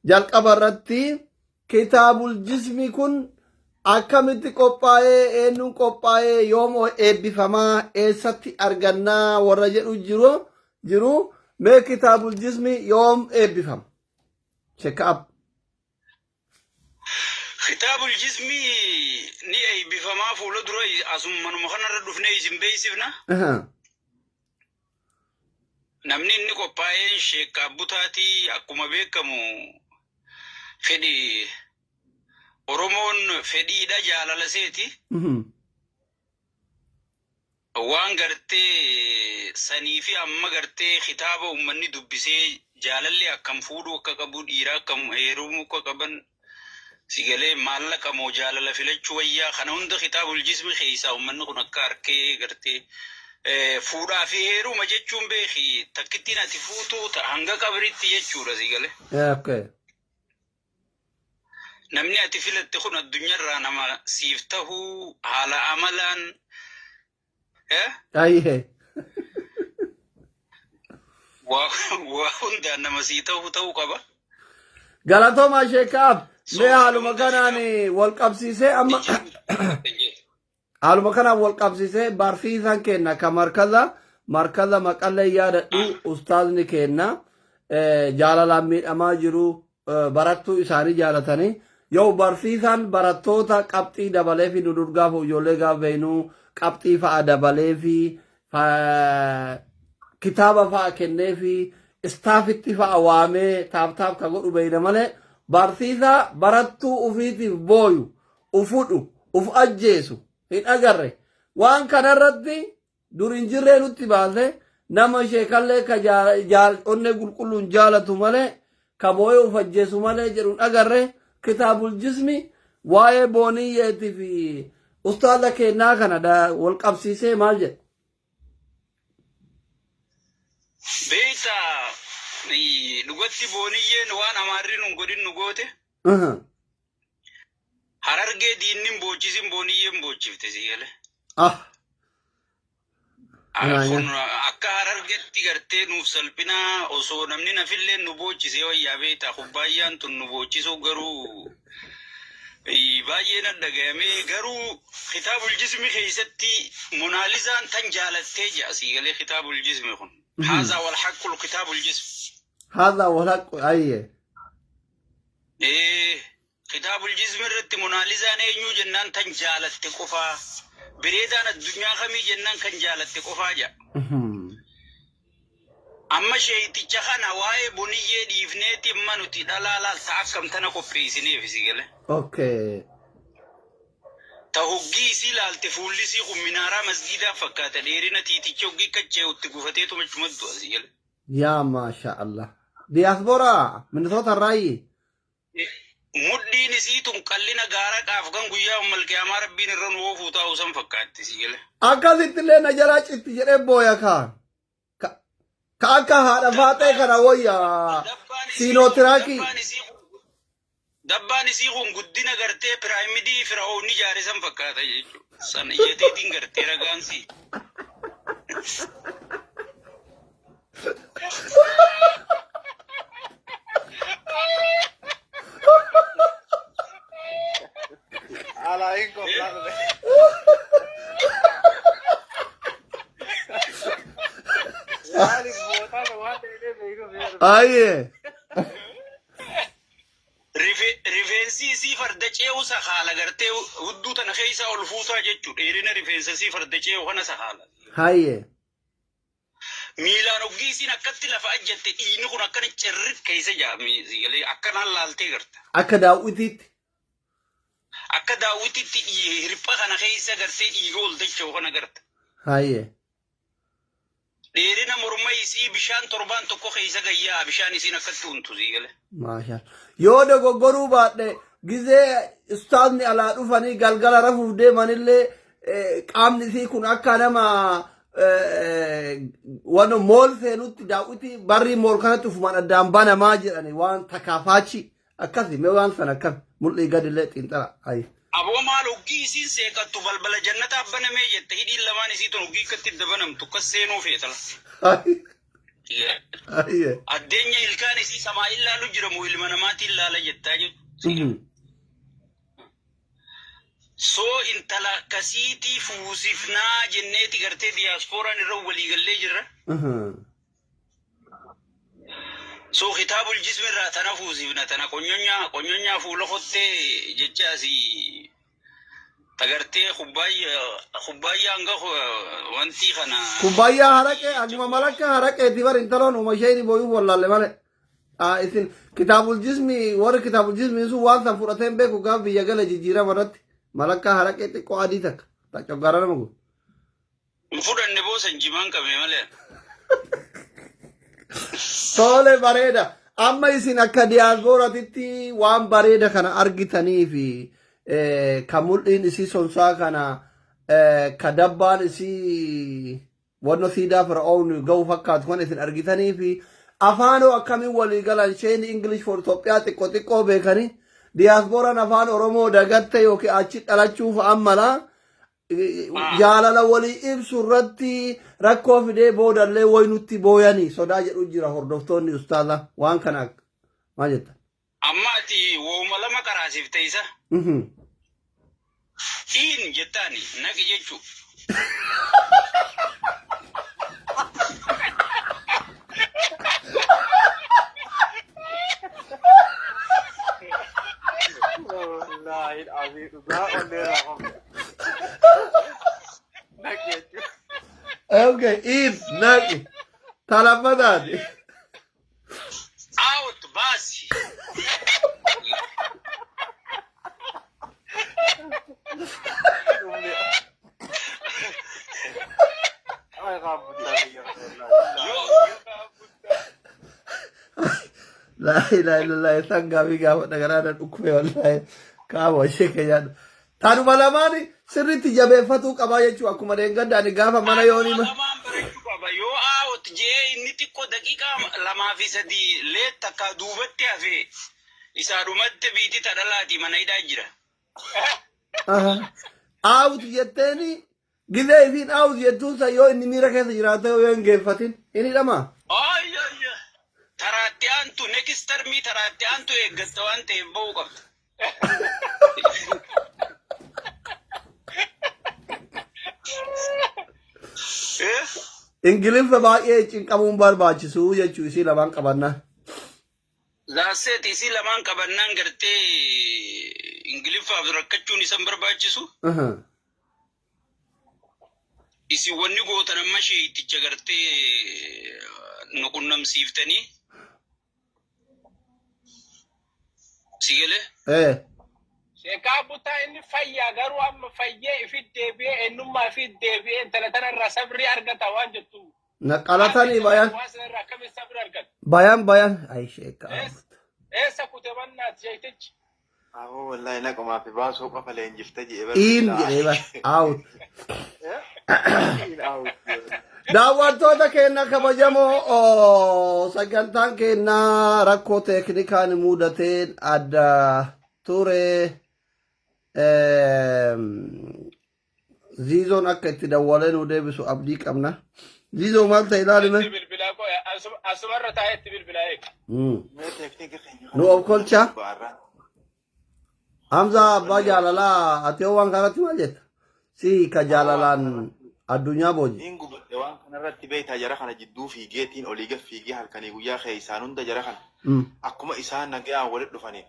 Jalqaba irratti kitaabul jismi kun akkamitti qophaa'ee eenyuun qophaa'ee yoom eebbifamaa eessatti argannaa warra jedhu jiru jiru mee kitaabul jismi yoom eebbifama? Check up. Kitaabul jismi ni eebbifamaa fuula dura asuma manuma kanarra dhufnee isin beeksifna. Namni inni qophaa'een Sheek Abbutaatii akkuma beekamu fedhi Oromoon fedhiidha jaalala seeti. Waan gartee sanii fi amma gartee kitaaba uummanni dubbisee jaalalli akkam fuudhuu akka qabu dhiira akkam heerumuu akka qaban sigalee maallaqa moo jaalala filachuu wayyaa kana hunda kitaabul jismi keessaa uummanni kun akka arkee gartee fuudhaa fi heeruma jechuun beeki takkittiin ati fuutuu ta hanga qabritti jechuudha sigalee. Okay. Namni ati filatte kun addunyaarraa nama siif tahuu haala amalaan Ayyee. Waa hundaan nama sii tahuu ta'uu qaba. Galatoomaa Sheekaaf mee haaluma kanaan wal qabsiisee amma Haaluma kanaan wal qabsiisee barsiisaan keenna ka markaza markaza maqallee yaadadhu ustaazni keenna jaalalaan miidhamaa jiru barattuu isaanii jaalatanii yoo barsiisaan barattoota qabxii dabalee fi nu dur gaafa ijoollee gaafa beeknu qabxii fa'a dabalee fi kitaaba fa'a kennee fi istaafitti fa'a waamee taaptaap ka godhu beekna malee barsiisaa barattuu ufiitiif booyu ufudhu uf ajjeesu hin agarre waan kanarratti dur hin jirree nutti baase nama sheekallee ka onnee qulqulluun jaalatu malee ka boo'ee uf ajjeesu malee jedhu hin agarre kitaabul jismi waa'ee booniyyeetii fi ustaaza keennaa kana wal qabsiisee maal jedha? Beekta dhugatti booniyyeen waan amaarri nun godhin nu goote. Harargee diinni hin boochisin booniyyeen boochifte si gale. Ah. Kun akka harargetti gartee nuuf salphinaa osoo namni nafillee nu boochisee wayyaa beektaa kubbaayyaan tun nu boochisuu garuu baay'ee na dhagayamee garuu kitaabul jismi keessatti monaalizaan tan jaalattee ja'a sii galee kitaabul jismi kun. Haazaa wal haqqul kitaabul jismi. Haazaa wal haqqu ayyee. Ee, Kitaabul Jismi irratti Monaalizaan eenyuu jennaan tan jaalatte qofaa. Bireedaan addunyaa kamii jennaan kan jaalatte qofaa jedha. Amma sheeyticha kana waa'ee boniyyee dhiifneeti amma nuti dhalaa laal ta akkam tana qopheessineef si gale. Okay. Ta hoggii isii laalte fuulli isii kun minaaraa masgiidaa fakkaata dheerina tiiticha hoggii kachee'utti gufateetuma achuma du'a si gale. Yaa maasha Allah. Diaspora Minnesota irraayi. Mudhiin isii tun qallina gaara qaaf kan guyyaa ummal qiyaamaa rabbiin irra nu oofuu taa'u san fakkaatti si gale. Akkasitti illee na jalaa citti jedhee booya kaan. Ka ka akka haadha faaxee kana wayya Dabbaan isii kun siinootiraakii. dabbaan isii kun Dabbaan isii kun guddina gartee piraamidii fira'oonni ijaare san fakkaata jechuudha. San ija teetiin gartee ragaan sii. Alaa hin koflaa dhufe. Maaliif bootaa waan ta'eef beekuu fi Ayyee. Rifeensi isii farda ce'u sakaala gartee hudduu tana keessa ol fuutaa jechuudha. Dheerina rifeensa isii farda ce'u kana sakaala. Hayyee. Miilaan hoggii isiin akkatti lafa ajjatte dhiigni kun akkana cirrit keessa jaa akkanaan laaltee garta. Akka daawwitiitti. Akka daawwititti hirpha kana keessa gartee dhiiga ol dacha'u kana garta. Hayyee. Dheerina morma isii bishaan torbaan tokko keessa gayyaa bishaan isiin akkatti untu sii gale. Maashaa. Yoo dogoggoruu baadhe gizee ustaazni alaa dhufanii galgala rafuuf deemanillee qaamni isii kun akka nama waan mool seenutti daawwitii barrii mool kanatti ufumaan addaan banamaa jedhani waan takaafaachi Akkasi mee waan sana akkam mul'ii gadillee xiinxala ayi. Aboo maal hoggii isiin seeqattu balbala jannataa banamee jette hidhiin lamaan isii tun hoggii akkatti itti banamtu akkas seenuu feetala. Ayyee. Addeenya ilkaan isii samaa ilaalu jira moo ilma namaatiin ilaala jettaa jirtu. Soo intala akkasiitii fuusifnaa jenneeti gartee diyaaspooraan irra waliigallee jirra. Soo kitaabul jismi irraa tana fuusifna, tana qonyonyaa qonyonyaa fuula kottee jecha asii tagartee kubbaayyaa hanga wanti kana. Kubbaayyaa haraqee akkuma malakka haraqeeti bar intaloon uma isheen booyuuf wallaalle malee. Isin kitaabul jismi, warri kitaabul jismi sun waan san fudhatee hin beeku. Gaaf biyya gala jijjiirama irratti malakka haraqee xiqqoo adii takka coggaara nama guutu. Hin fudhanne boosan jimaan qabne malee. Tole, bareeda. Amma isin akka diyaasporaatitti waan bareeda kana argitanii fi ka mul'iin isii sonsaa kana, ka dabbaan isii wanno siidaa fir'aun ga'u fakkaatu kan isin argitanii fi afaanoo akkamiin walii galan? Isheen English for Itoophiyaa xiqqoo xiqqoo beekanii, diyaaspooraan afaan Oromoo dagatte yookiin achi dhalachuuf ammalaa jaalala walii ibsu irratti rakkoo fidee boodallee wayi nutti booyanii sodaa jedhu jira. Hordoftoonni ustaaza waan kana maal jetta? Amma ati wooma lama qaraasifte isa. In jettaani naqi jechuu. Wallaahi dhabii dhugaa onnee irraa qabna. Naqi jechuudha. Okay, in naqi. Talaffataati. Out baasi. Dhumne. Ay qaabuttaa biyya wallaahi. Yoo Laa ilaaha illallah, isaan gaafii gaafa garaa na dhukkube wallaahi kaama ishee keenyaan. Tanuma lamaan sirriitti jabeeffatuu qabaa jechuu, akkuma deeggadda ani gaafa mana yoonii Lamaan barachuu qaba. Yoo out jee inni xiqqoo daqiiqaa 2 fi 3 leet takka duubatti hafe, isaa dhumatti biitii tadhalaati mana hidhaa jira. Out jetteeni gizee isiin out jettuun san yoo inni miira keessa jiraate, yoo hin geeffatin hin hidhamaa. Ayya. Taraatti aantu, next termii taraatti aantu eeggatta waan ta'eef ba'uu qabda. Eh? Ingiliffa baay'ee cinqamuun barbaachisu jechuu isii lamaan qabannaa. Laaseet isii lamaan qabannaan gartee Ingiliffaaf rakkachuun isan barbaachisu. Isin wanni gootan amma sheeyiticha gartee nu qunnamsiiftanii. Si galee? Eh. Sheekaa Butaa, inni fayyaa garuu amma fayyee ifit deebi'ee, eenyummaa ifit deebi'ee, intala tanarraa sabrii argata waan jettu. Naqalatanii bayan. Waan sanarraa akkamiin sabrii argata? Bayan bayan. Ay sheekaa. Eessa kute mannaati sheektichi? Aboo wallahi naqumaa fi baasuu qofa leenjifte jedhe. In jedhee bar. Out. In out. Daawwattoota keenya kabajamoo, sagantaan keenya rakkoo teeknikaan mudateen adda ture. Ziizoon akka itti dawwalee nu deebisu abdii qabna. Ziizoo, maal ta'e ilaalime? Itti bilbilaa koo asumarra taa'ee itti bilbilaa eega. Mee teeknika keenya Nu of kolcha. Baarraa. Hamza abbaa jaalalaa, ati hoo waan kanatti maal jetta? Si ka jaalalaan addunyaa booji. Niin gubadhe waan kanarratti beektaa, jara kana jidduu fiigeetiin olii gad fiigee halkanii guyyaa keessaan hunda jara kana akkuma isaan nagayaan walitti dhufaniif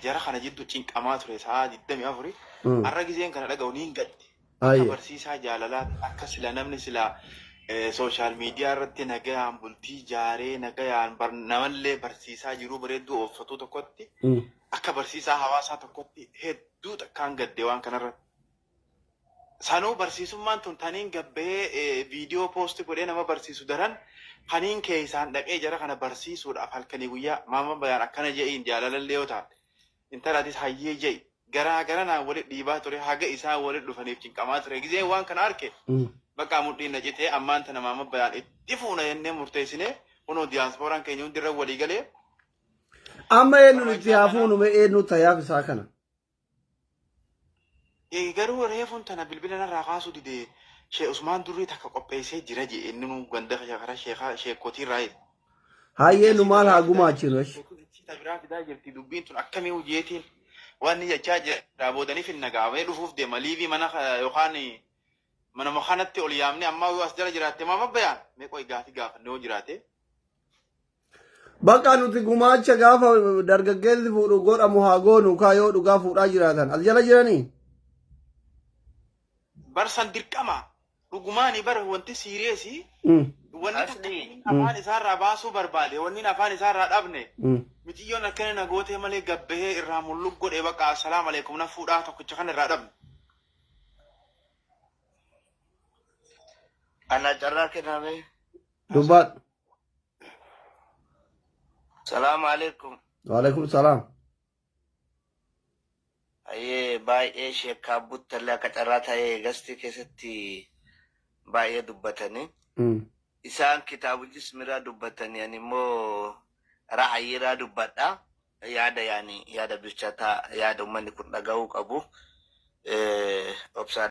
jara kana jidduu cinqamaa ture sa'a 24. Har'a gizeen kana dhaga'u niin gadde. Akka barsiisaa jaalalaa, akka sila namni sila social media irratti nagayaan bultii jaaree nagayaan namallee barsiisaa jiruu bareedduu ooffatuu tokkotti, akka barsiisaa hawaasaa tokkotti hedduu takkaan gadde waan kanarratti. Sanuu barsiisummaan tun taniin gabbahee viidiyoo post godhee nama barsiisu daran kaniin keessaan dhaqee jara kana barsiisuudhaaf halkanii guyyaa maama bayaan akkana je'iin, jaalalallee yoo taate intalatis hayyee je'i, garaa garanaan walit dhiibaa ture, haga isaan walit dhufaniif cinqamaa ture. Gizeen waan kana arke bakka mudhiin na citee. Ammaan tana maama bayaan itti fuuna jennee murteessinee, kunoo diyaaspooraan keenya hundi irra walii galee. Amma eenyuun itti haa fuunu mee, eenyu tayaaf isaa kana? Garuu reefuun tana bilbila narraa kaasuu dide. Shee Usmaan Durrii takka qopheessee jira jee inni nu ganda karaa sheekaa sheekotii irraa jedhe. Hayyee nu maal haa gumaachinu esh. Ta biraa fidaa jirti dubbiin tun akkamii hojeetiin waan ni jechaa jira boodaniif hin nagaamee dhufuuf deema liivii mana yookaan manuma kanatti ol yaamne ammaa yoo as jala jiraatte maama bayaan mee qoy gaafii gaafanne yoo jiraate. Bakka nuti gumaacha gaafa dargaggeessi fuudhu godhamu haa goonu kaa yoo dhugaa fuudhaa jiraatan. As jala jiranii? Barsan dirqama dhugumaani bar wanti serious wanni takka Asli. afaan isaarraa baasuu barbaade, wanni afaan isaarraa dhabne miciyyoon akkana na gootee malee gabbahee irraa mulluq godhe bakka assalaamu alaikum na fuudhaa tokkicha kana irraa dhabne. Ana carraa kenname. Dubbadhu. Salaamu alaikum. Waalaikum salaam. Ayyee, baay'ee sheekaa buttallee akka carraa ta'ee gastii keessatti baay'ee dubbatanii. Isaan kitaaba jismiraa dubbatanii, ani immoo ra'ayiiraa dubbadha. Yaada yaani yaada bilchaataa, yaada uummanni kun dhaga'uu qabu. Obsaan.